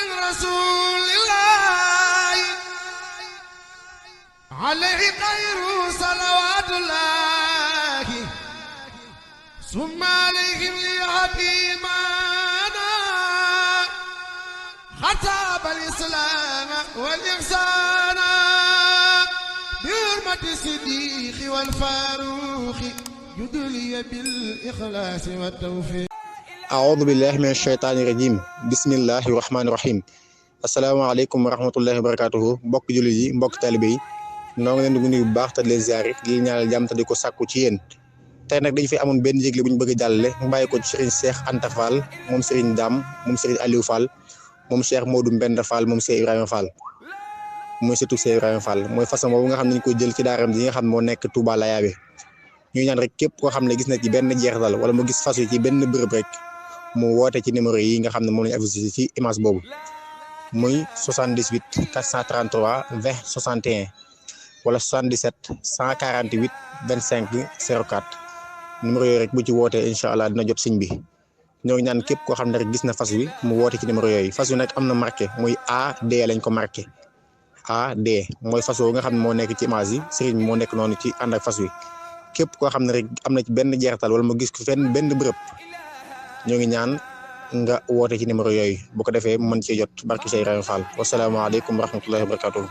رسول الله عليه خير صلوات الله ثم عليهم ليهديمانا خطاب الإسلام والإحسان بحرمة الصديق والفاروق يدلي بالإخلاص والتوفيق. أعوذ بالله من الشيطان الرجيم بسم الله الرحمن الرحيم asalaamaaleykum wa rahmatullahi wa barakatuhu mbokk jullit yi mbokk taalibe yi noo ngi leen di nuyu bu baax te di leen ziare di leen ñaanal jàmm te di ko sàkku ci yéen tey nag dañu fi amoon benn yëgle bu ñu bëgg a jàllale mu bàyyi ko ci Serigne Cheikh Anta Fall moom Serigne Dame moom Serigne Aliou Fall moom Cheikh Modou Mbenda Fall moom Cheikh Ibrahima Fall mooy surtout Cheikh Ibrahima Fall mooy façon boobu nga xam ne ñu ko jël ci daaram yi nga xam ne moo nekk Touba Layaabe ñuy ñaan rek képp koo xam ne gis na ci benn jeexital wala mu gis fas wi ci benn bërëb rek mu woote ci numéro yi nga xam ne moom lañu affiché ci image boobu muy 78 433 20 61 wala 77 148 25 04 numéro yooyu rek bu ci wootee incha allah dina jot sëñ bi ñoo ngi ñaan képp koo xam ne rek gis na fas wi mu woote ci numéro yooyu fas wi nag am na marqué muy AD lañ ko marqué AD mooy fas woo nga xam ne moo nekk ci image yi sëriñ bi moo nekk noonu ci ànd ak fas wi képp koo xam ne rek am na ci benn jeexital wala mu gis ko fenn benn bërëb ñoo ngi ñaan nga woote ci numéro yooyu bu ko defee mën cee jot barki Cheikh Ibrahima Fall wasalaamaaleykum wa rahmatullahi wa barakatuh